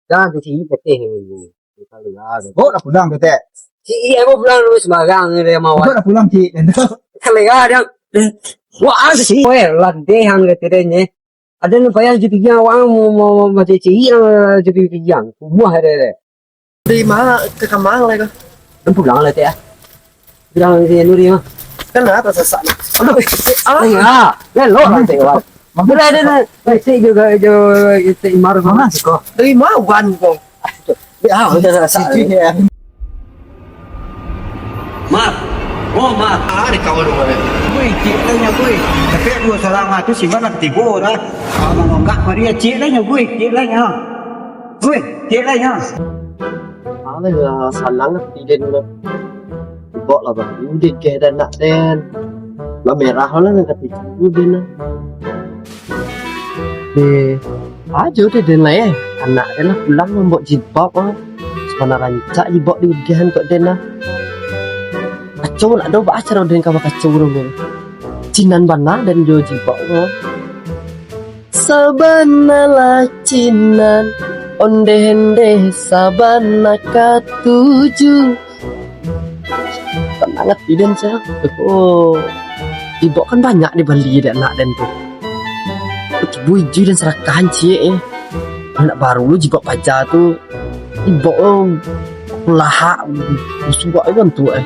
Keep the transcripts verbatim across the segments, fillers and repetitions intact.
Dah, tu ciek pateh. Kok dah pulang, Tek? Ciek, eh, kok pulang lu sembarang ni, dia mau. Kok dah pulang, Cik? Kalega dia. Wah, ada ciek. Weh, landeh hang kata dia ni. Ada ni payah jadi yang awak mau, mau, mau macam ciek yang jadi yang. Kumuah ada dia. Dari ma ka kama lai ko? Dah pulang lah, Tek, ah. Bilang si Nuri mah. Kan lah, tak sesak ni. Aduh, ah. Iya, belok lah, Tek, wah. Udah ada ni. Tek juga, jo, Tek Imar ko. Mana sih ko? Dari ma wan ko? Ya, udah sesak. Mar. Oh, Mar. Ah, di kawan rumah ni. Woi, cik lah nya, woi. Tapi dua salam tu, si Mar nak tibo dah. Ah, mangonggak ko dia, cik lah nya, woi, cik lah nya. Woi, cik lah nya. Alah, sanang ati den lah. Ibok lah baru den keh dan anak den. Lah merah lah nan katigo den lah. Eh, ajo deh den lah, eh. Anak den lah pulang mambok jilbab ah. Sabana rancak jilbab di udihan kok den lah. Kacau nak do, baa caro den ka bakacau tu, men. Cinan bana den jo jilbab ah. Sabana lah cinan, ondeh-ondeh sabana katuju. Sanang ati den, sia. Oh, ibok kan banyak dibali dek anak den tu. Bujui den sarakahan ciek, eh. Anak baru lu jilbab paja tu. Ibok, oh, lahak, busuak kan tu, eh.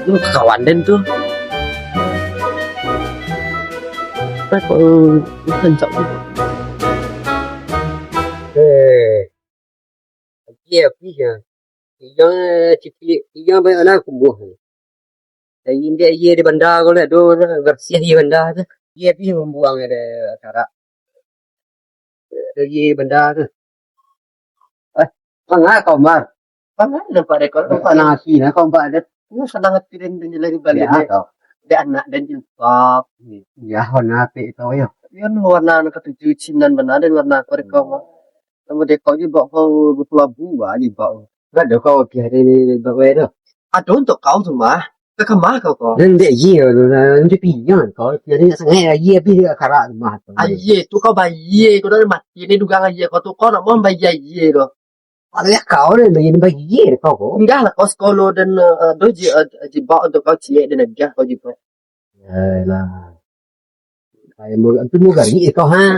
Lu kawan den tu. Apa, eh, rancak tu. Eh, agiah, agiah. Iyo, ciek, iyo, banyak lah kumuah. Dari indak iyo di banda ko lah, do lah, barasiah iyo banda tu. Iyo pi mambuang ada karak. Dari iyo banda tu. Eh, manga kau, Mar? Manga nampak dek kau, nampak nang ati nah kau, nampak dek. Ini sanang ati den, den lagi balik. Ya, dek. Kau. Dek anak den jilbab. Ya, warna api kau ya. Iyo warna nan katuju cinan bana den warna kau dek kau, Mar. Samo dek kau jilbab kau bakulabu, wah, jilbab. Gak ada kau okey hari ni jilbab kau tu. Ado untuak kau tu mah. Ka kama kau ko? Nan dek iyo tu, nan dek piyan kau. Jadi nak sangai aia habis dek karak rumah tu. Aia tu kau bayia, kau dah mati ni dugang aia kau tu. Kau nak mau bayia aia tu. Kalau ya kau ni bayia, bayia kau ko. Inggah lah kau sekolah dan, eh, do ji-, eh, jilbab untuak kau ciek dan agiah kau jilbab. Yalah. Ai, mu-, antu mu garik kau, ha?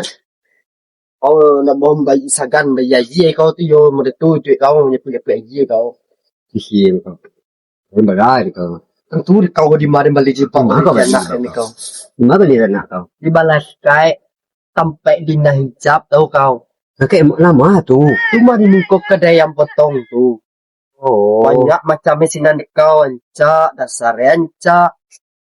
Kau nak mambayia sagan, bayia aia kau tu, yo, model tu, duit kau, nyapu-nyapu aia kau. Sihir kau. Kau bagai kau. Antu kau di mari bali jilbab, kau bali anak kau. Di ma bali anak kau? Di Balakai, tampek Dina Hijab, tahu kau? Tampek lama tu. Tu mah di muko kadai ayam potong tu. Oh. Banyak macam sinan dek kau, rancak, dasar rancak.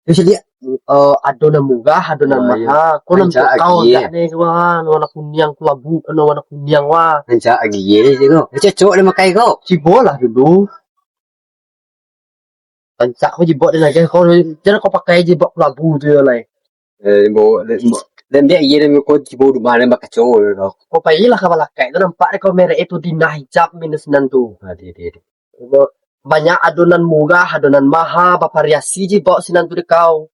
Yo, caliak. Eh, ado nan murah, ado nan maha. Kau nan kau agiah. Dak ni, wah, warna kuniang kulabu, warna kuniang, wah. Rancak agiah je kau. Cocok dah makai kau. Cubo lah dulu. Rancak kau jilbab den agiah kau, jan kau pakai jilbab kulabu tu yo lai. Eh, bo, bo, den dek iyo den ko cubo rumah den bakaco tu. Kau pailah ka Balakai tu, nampak dek kau merek itu Dina Hijab minus nan tu. Ah, di, di, di. Banyak ado nan murah, ado nan maha, bavariasi jilbab sinan tu dek kau.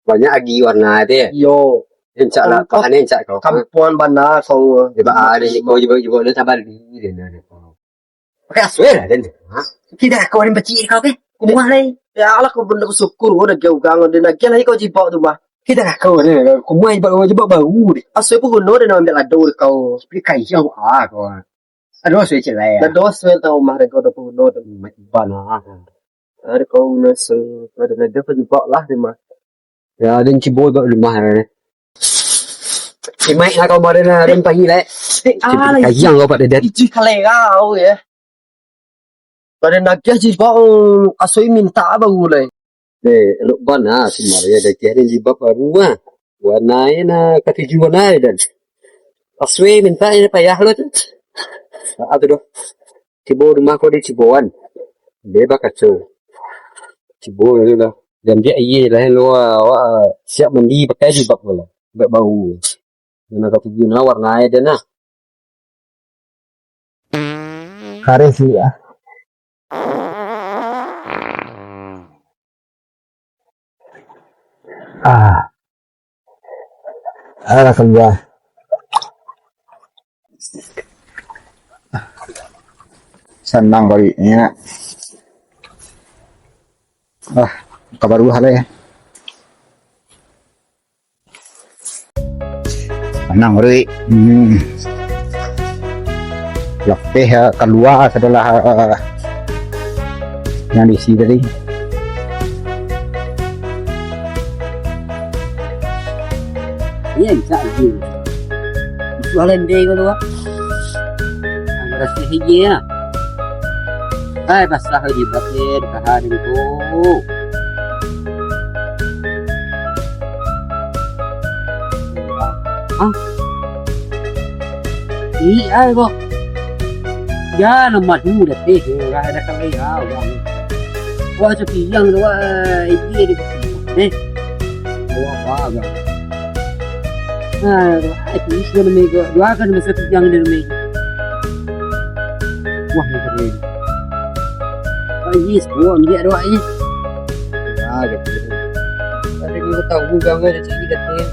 Banyak agi warna tu ya? Iyo. Rancak lah, kampuang bana kau. Kampuang bana kau. Jilbab, ah, den ko jilbab, jilbab den tabali den. Pakai aswel lah, den. Ha? Kida kau ni pacik kau ke? Kumuah lai. Ya Allah, kau benda bersyukur, kau dah jauh gang, den agiah lai kau jilbab tu mah. Kida kau ni, kumuah jilbab, jilbab baru ni. Aswel pun guno den ambiak lado kau. Seperti kaya kau, ah, kau. Aduh, aswel ciek lai, ah. Lado aswel tau mah, kau dah pun guno tu. Mat iban, ah. Ada kau guno se-, ada lado kau jilbab lah, den mah. Ya, den cubo buek rumah ni. Imaik lah kau kamarin lah, den pagi lah. Dek, ah, lah, kayang kau pak deden. Ijih kalerau ya. Pada nagiah jilbab, asoi minta baru lah. Dek, elok bana si Maria dah kira jilbab baru ah. Warna e nah katuju warna e dan. Asoi minta e payah lo tu. Ah, tu doh. Cubo rumah kau di cuboan. Dia bakaco. Cubo tu lah. Diambiak aia lah, luar awak siap mandi pakai jilbab tu lah. Buek bau. Nan katuju nah warna aia dia nah. Kareh sih ya. Ah. Alah keluar. Sanang kali ni, nak. Ah, kabar buah lah, ya. Sanang, Rik. Hmm. Lapeh, ah, kalua sadolah, ah, yang di sini tadi. Iya, bisa aja. Musuh lende ko tu, Wak. Ang rasih aja, ya. Ai, basah jibat, eh, ditahan ko. Ah. Ih, ai, kok. Ya, nama tu dah teh, orang ada kali ya, orang. Wah, sepiang tu, wah, ini dia. Eh. Wah, wah, wah. Ah, itu isi nama itu. Dua kan masa sepiang dia nama itu. Wah, ini keren. Pak Is, gua ambil doa, Is. Ya, gitu. Tadi gua tahu, gua nggak ada cewek, katanya.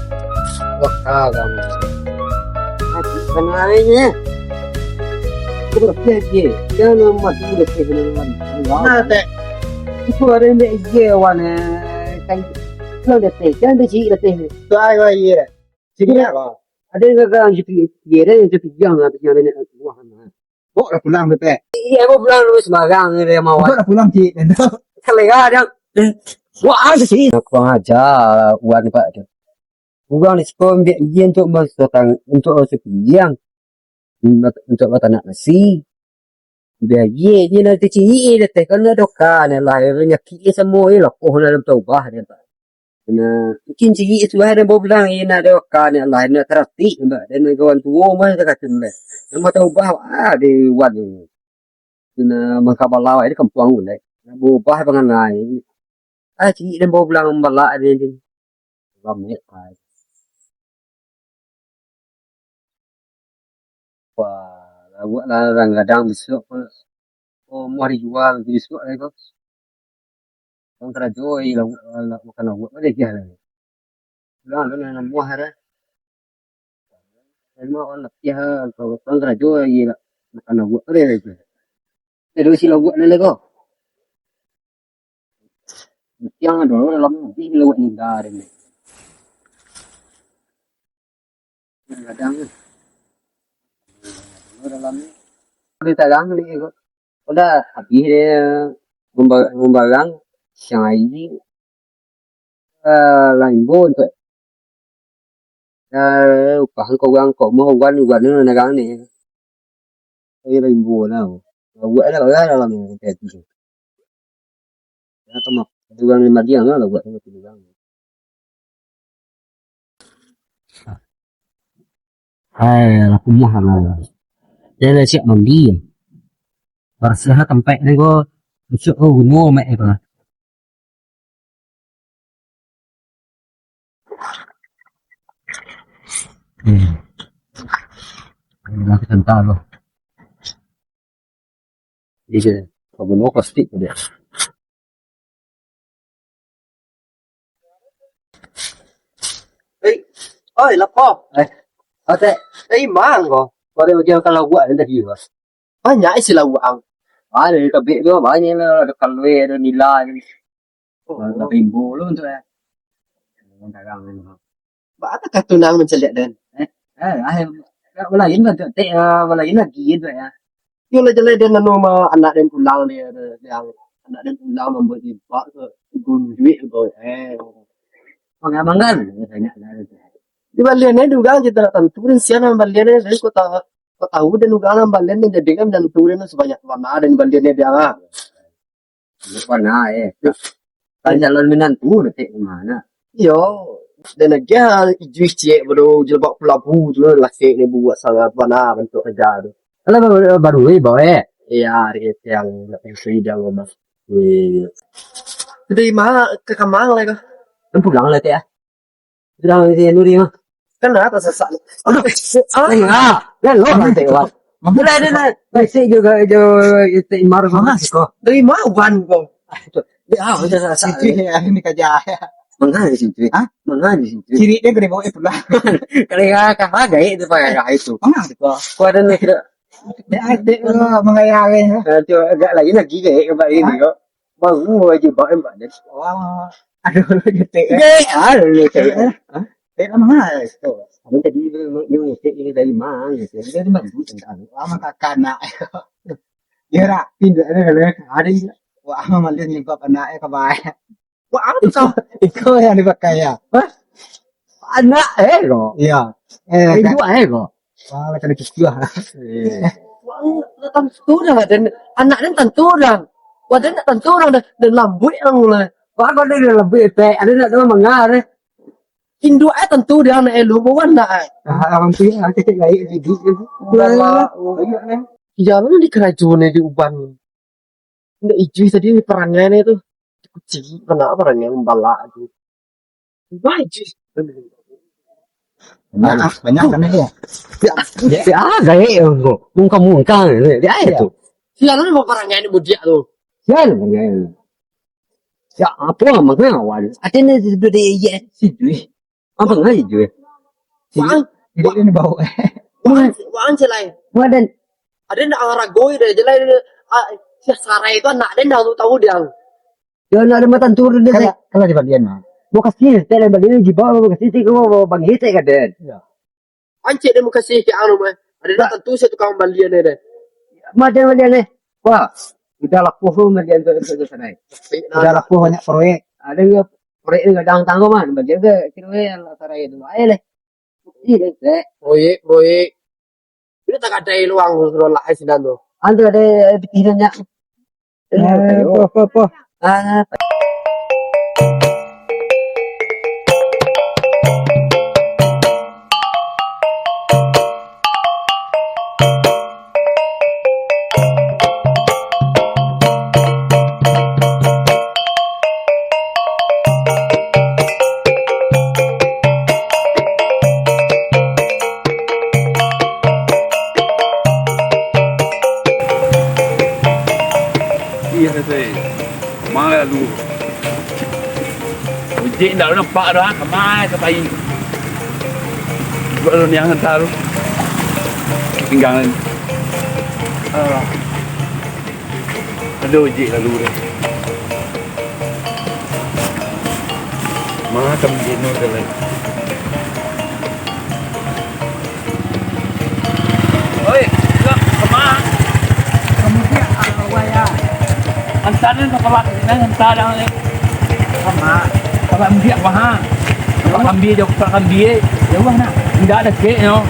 Wah, kagak. Mati, sana aja. Gua berhenti aja. Jangan mati, udah kayak gini, Wan. Nah, teh. Itu ada yang dia, iya, Wan, eh. Kan, lo udah teh, jangan ada cewek, udah teh. Tuh, ayo, iya. Sini, apa? Ada yang gagal, yang cewek, iya, ada yang cewek, yang, yang, yang, wah, nah. Bawa lah pulang, Teh. Iya, bawa pulang dulu, sembarang ni dia mau. Bawa lah pulang, Cik. Selera dia. Wah, ada sih. Kurang ajar, Wan, Pak. Urang di siko ambiak ijin untuak maso tang-, untuak maso piang. Untuak batanak nasi. Ambiak ijin, ijin nanti ciek, Teh. Kan ado kan lah, nyakik samo, eh, lakoh lah dalam taubah dia, Pak. Nah, mungkin ciek suah dan bawa pulang, eh, nak ado kan lah, nak taratik, Mbak. Dan kawan tuo mah takatun, Mbak. Nama taubah, ah, di Wan ni. Kena mangkabalau di kampuang tu, Mbak. Nak baubah panganai. Ah, ciek dan bawa pulang balak dia ni. Lamo, ai. Wah, lauak lah, kadang-kadang bisuak ko. Oh, muah dijual, bisuak lai ko. Urang karajo, eh, lauak, lauak, makan lauak, ada agiah lai. Pulang tu, nan muah dah. Memang urang lapiah, kalau urang karajo, eh, lah, makan lauak, ada agiah. Ada isi lauak nan lai ko. Yang ado dalam ni, lauak indah dia ni. Kadang-kadang ni. Ado dalam ni. Ado tarang ni ko. Udah habis dia gumba-, gumbarang siang hari. Ah, lambo tu. Ah, upah kau urang kau mau wan, wan ni nagang ni. Ayo rimbo lah. Buat lah, lah, lah, lah, lah, lah, lah. Ya, sama. Ada urang lima diang lah, buat sama tu urang. Hai, lah kumuah lah. Dia dah siap mandi. Barasiah lah tampek ni ko. Besok ko guno mek ko. Hmm. Ini lah kita entah tu. Iya, kamu mau plastik tu dia. Eh, oi, lapo? Eh, Otek. Eh, mang ko. Pada ujian kalau buat nanti dia. Banyak isi lauak ang. Ada di tabik tu, banyak lah. Ada kalue, ada nila. Oh. Ada rimbo lu tu, eh. Dagang ni. Ba, ado kah tunang mancaliak den? Eh, eh, ah, eh, balain lah tu, Tek, ah, balain lagi tu, ya. Yo lah jalai den anu ma anak den pulang dia, dia, dia anak den pulang mambuek ibak tu, gunjuik tu, eh. Mangamangkan, banyak lah tu. Di balian ni dugang kita nak tantu, dan sian balian ni, dari kota, kota tahu dan dugang balian ni jadi kan tantu dan sebanyak mana dan balian ni dia, ah. Bukan, ah, eh. Kan calon minantu, detik di mana? Iyo, dan lagi, ah, ijuih ciek bodo jilbab kelabu tu, lasik ni buat sangat bana bantuak kerja tu. Alah, baru, baru, eh, bawa, eh. Iyo, hari itu yang nak pergi sidang, Bang. Iyo. Dari mana ke kamar lah, kah? Kan pulang lah, Tek, ah. Sudah, Tek, Nuri, mah. Kan nak tak sesak ni. Aduh, ah, ya, ya, lo lah, Tek, Wan. Mulai dia nak, baik, Tek, juga, jo, Tek Imar, mana sih, kok? Dari mana, Wan, kok? Ah, itu. Dia, ah, udah sesak. Situ ya, ini kerja, ya. Mangga di situ. Hah? Mangga di situ. Kiri dia gede banget pulang. Kalau ya, kan ada itu, Pak, ya, itu. Mangga itu. Kau ada nak kira Dek, dek, lo mangayari. Nanti agak lain lagi, dek, kembali ni, kok. Baru aja bawa, Pak. Wah, aduh, lo jetek. Dek, ah, lo jetek. Hah? Dek, lah, mana itu? Abang tadi lo, lo jetek ini dari mana, gitu. Dia ni bagus tentang. Wah, mah kakak nak. Ya, rak. Pindah, ada, ada, ada. Wah, mah malah nyebab anak, eh, kebayang. Wah, apa kau? Iko yang dipakai, ya? Hah? Anak, eh, kok? Iya. Eh, induak, eh, kok? Wah, macam itu sudah. Eh. Wah, nak tantu dah, dan anak dan tantu dah. Wah, dan nak tantu dah, dan, dan lambuik ang lah. Wah, kau ada lambuik, Tek. Ada nak dengar mangar, eh. Induak, eh, tantu dia anak elu, bawa anak, eh. Ah, orang tu ya, cecek gaik, didik, eh. Wah, wah, wah. Iya, eh. Iya, lu di keracunan di uban. Indak ijui tadi parangai tu. Kucing, mana parangai mambalak tu. Wah, ijui. Banyak, banyak kan itu. Ya, ya, gaek tu. Mungkang-mungkang. Dia aja tu. Sialan mau parangai ni budiak tu. Sialan parangai. Ya, apa mangawan? Ada ni di, di, di, iya. Sidui. Apa ngai je? Wang, Jadi ini bau. Wang, wang celai. Wadan. Ada nak aragoi dah, jelai dia. Ah, si Sarai tu anak dia dah tu tahu dia. Dia nak ada matan turun dia. Kalau, kalau di bagian mah. Mau kasih, saya balik lagi bawa, mau kasih, saya mau bagi, saya kaden. Ya. Ancik dia mau kasih ke anu mah. Ada nak tentu saya tukang balian dia. Macam balian ni. Wah, udah laku tu balian tu, tu, tu, Sarai. Udah laku banyak proyek. Ada juga proyek ni kadang tanggung mah, balian ke kira lah Sarai tu. Ayo leh. Iya, deh. Proyek, proyek. Ini tak ada luang tu, lah, sinan tu. Antu ada, ada pikirannya. Eh, poh, poh, poh. Ah. Iya, Tete. Kama lalu. Ojek ndak nampak dah, kama ka pai. Buat lo niang hantar tu. Pinggang ni. Alah. Ada ojek lalu dah. Mah kami jenuh dah lai. Oi, kama? Kamu dia awai ya. Antarin ka palak sini, antar dah ni. Kama? Palak ambiak mah. Palak ambiak jauh, palak ambiak. Ya Allah nak. Indak ada kek nyo.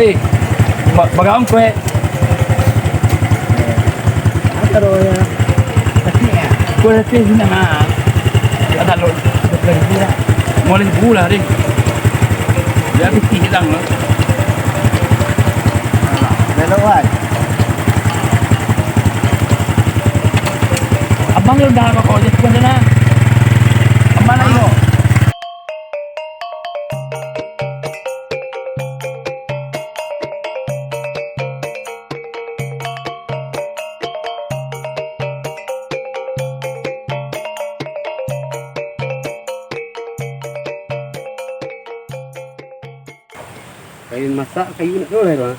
Eh, ba-, bagaung kue. Apa doh ya? Kue letih sini mah. Ada lo, sepuluh ribu lah. Mau lima ribu lah deh. Dia habis hilang lah. Belok, Wan. Abang lu dah rokok je, bukan dah. Abang lagi lo. Kayu masak, kayu nak jual lah, Bang.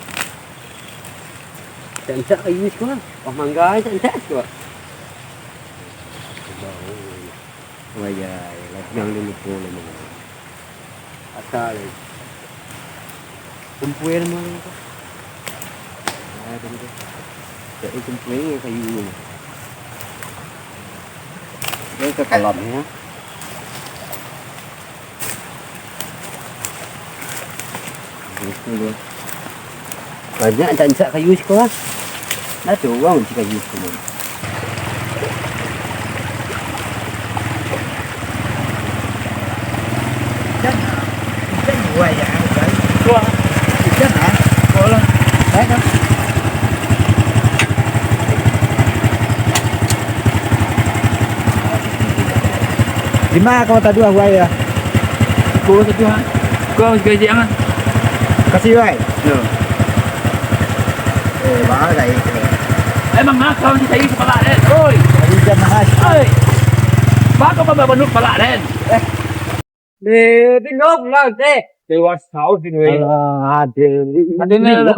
Cak-cak kayu siko lah. Wah, mangga cak-cak siko lah. Wah, ya, ya, lah, jangan dulu po lah, Bang. Asal, eh. Kumpul nama ni tu. Ah, tadi tu. Jadi kumpul ni kayu ni. Dia ke kolam ni, ya. Banyak tancak kayu siko lah. Ado urang mancuci kayu siko. Ikan, ikan buah ya, ikan. Buah. Ikan, ah. Buah lah. Baik, ah. Di ma kau taduah buah ya? Iko sajo, ha. Kau masih gaji, ha? Kasih, wai. Yo. Eh, mahal dah itu. Emang nakal masih gaji kepala, eh, oi. Gaji jam mahal. Oi. Bako babak banuk kepala, den. Eh. Deh, binok lah, deh. Dewas kau sini, wai. Alah, deh. Ada ni lah.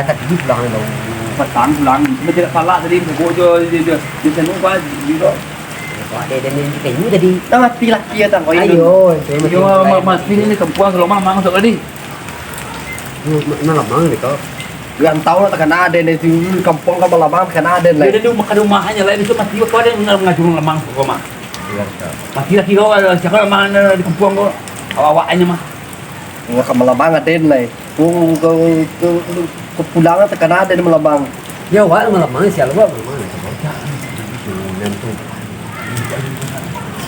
Lah, tadi pulang lo. Patang pulang. Cuma tidak palak tadi, mogok jo, jo, jo. Di sana, Pak, di, di, Pak. Pak, dia, dia, dia, dia, tadi. Dah mati laki ya, tang. Oh, iyo. Ayo, itu mati. Iyo, ma-, mati ni kampuang, kalau mamang masuk tadi. Yo, ma-, malamang ni kau. Yang tahu lah takana aden itu, kampuang kau malamang takana aden lah. Dia ada rumah, ada rumah aja lah, itu mati kau ada yang ngajung lamang kau mah. Iya, kau. Mati laki kau, ada siapa lamang di kampuang kau? Awak-awak aja mah. Wah, ka malamang aden lai. Oh, kau, kau, kau pulang takana aden malamang. Ya, awak malamang, sial awak malamang. Jangan tu.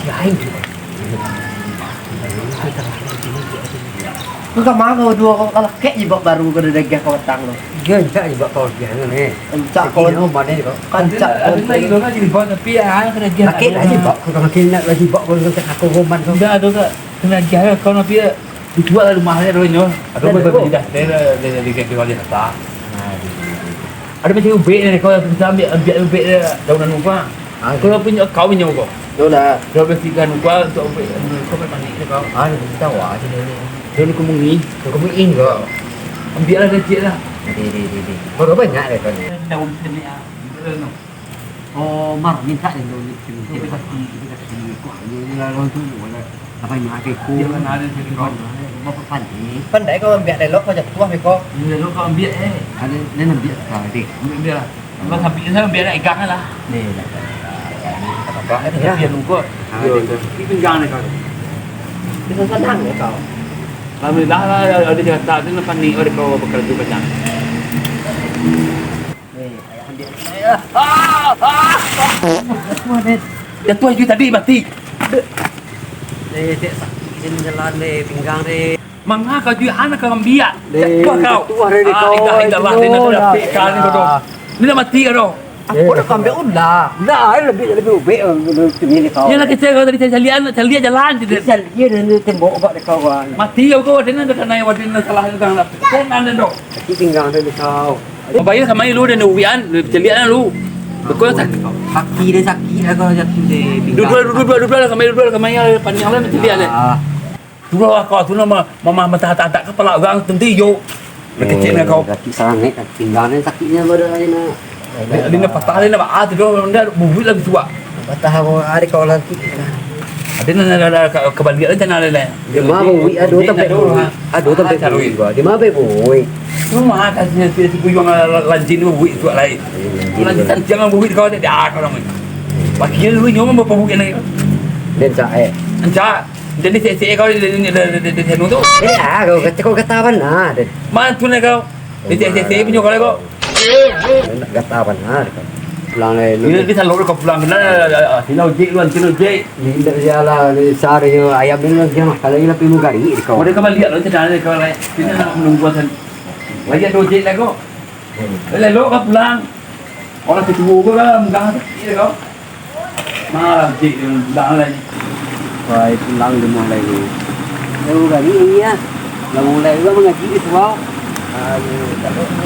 Si aing tu. Kau ka ma kau duo kau, kalakek jibak baru kau dah dagah kau batang tu. Gancak jibak kau dagah tu ni. Gancak kau. Ini mana ni kau? Gancak kau. Ada lagi dua kali jibak, tapi ah, kena dagah. Lakek lah jibak, kau makin nak lagi jibak kau, kau tak aku roman kau. Dah, dah, dah. Kena dagah kau, tapi ya. Dijual lah rumah dia dulu nyo. Aduh, dah, dah, dah, dah, dah, dah, dah, dah, dah. Ada macam ubek ni, kau bisa ambil, ambil ubek dia, daun anu kau. Ah, kalau punya kau punya kau. Yo dah. Kau beli tiga anu kau, untuk ubek, anu kau panik dia kau. Ah, kita tahu aja dia ni. Daun kemungi. Daun kemungi kau. Ambil lah kecil lah. Di, di, di, di. Baru banyak dia kau ni. Daun sini ah. Daun tu. Oh, Mar, minta deh dulu ni. Kita kasi, kita kasi. Wah, ini lah, lawan tu, wala. Apa yang makai ku? Dia kan ada di sini, kau. Apa pandai? Pandai kau ambiak elok, kau jatuah, beko. Iya, elok kau ambiak, eh. Ada, dia ambiak sekali. Ambiak, ambiak lah. Kau sampai sana, ambiak nak ikan lah. Ni, nak. Apa? Dia nunggu. Ah, yo, dia. Ini pinggang ni, kau. Kita senang ya, kau. Alhamdulillah lah, ada cerita tu, nampak ni, ada kau bakal tu banyak. Weh, ayah ambiak dulu, ayah. Ah, ah, ah. Jatuah, Dek. Jatuah je tadi, mati. Eh, Dek, sakik den jalan, Dek, pinggang, Dek. Manga kau juo anak kau ambiak. Deh, jatuah kau. Jatuah deh kau, ah, ilah, ilah, ilah, ilah, ilah, ilah, ilah, ilah. Ni nak mati kau tu. Aku nak ambiak ulah. Ulah, eh, lebih, lebih ubek, eh, lebih tinggi ni kau. Yang nak kecil kau tadi, caliak, caliak jalan je. Caliak dia ni tembok kau dek kau, kan. Mati kau, kau ada nak, ada nak, ada nak salah ni, dah. Kau nak ada tu. Sakik pinggang dia ni kau. Babayia kama lu dan ubian, caliak lu. Kau sakik. Kaki dia sakik lah, kau jatuh deh, pinggang. Duduk, duduk, duduk, duduk lah, kama, duduk lah, kama, ya, panjang lah, caliak deh. Ah. Tu lah kau tu nama mama mentah tak kapala urang tenti yo. Kecil nak kau. Sakik sangat, pinggang ni sakiknya badan lain nak. Dia nak patah lain nak, ah, tu dah, dah bubuik lah bisuak. Patah apa, ada kau lagi. Ada nak, nak, nak, nak, kebaliak lah, jangan lain. Di mana bubuik, ada sampai bubuik. Ada sampai bubuik. Di mana bubuik? Rumah kasihnya si, si Buyuang lanjin bubuik bisuak lain. Lanjin santiang bubuik kau ada, dah kau orang ni. Pagi dulu nyo membawa bubuik lagi. Dan cak, eh. Cak. Jadi sek-sek kau di, di, di, di, di, di sana tu. Eh, ah, kau kata, kau kata apa nah, deh? Mana tu nak kau? Di sek-sek punyo kau lah kau. Nak kata apa nah, kau? Pulang lah, lu. Ini di salur kau pulang kena, sini ojek lu, antin ojek. Ni indak jalan, ni sehari ayam ni lagi mah. Kalau ini lebih murah, kau. Kau dah kembali, lu cedera ni kau lah. Sini nak menunggu sana. Lagi ada ojek lah kau. Elok-elok ka pulang. Urang tuo ko kan, mudah sakik kau. Malah cik, pulang lai. Wai, pulang rumah lai ni. Jauah gali ni, ah. Lah mulai juo mangaji di surau. Ayo, kalau ni,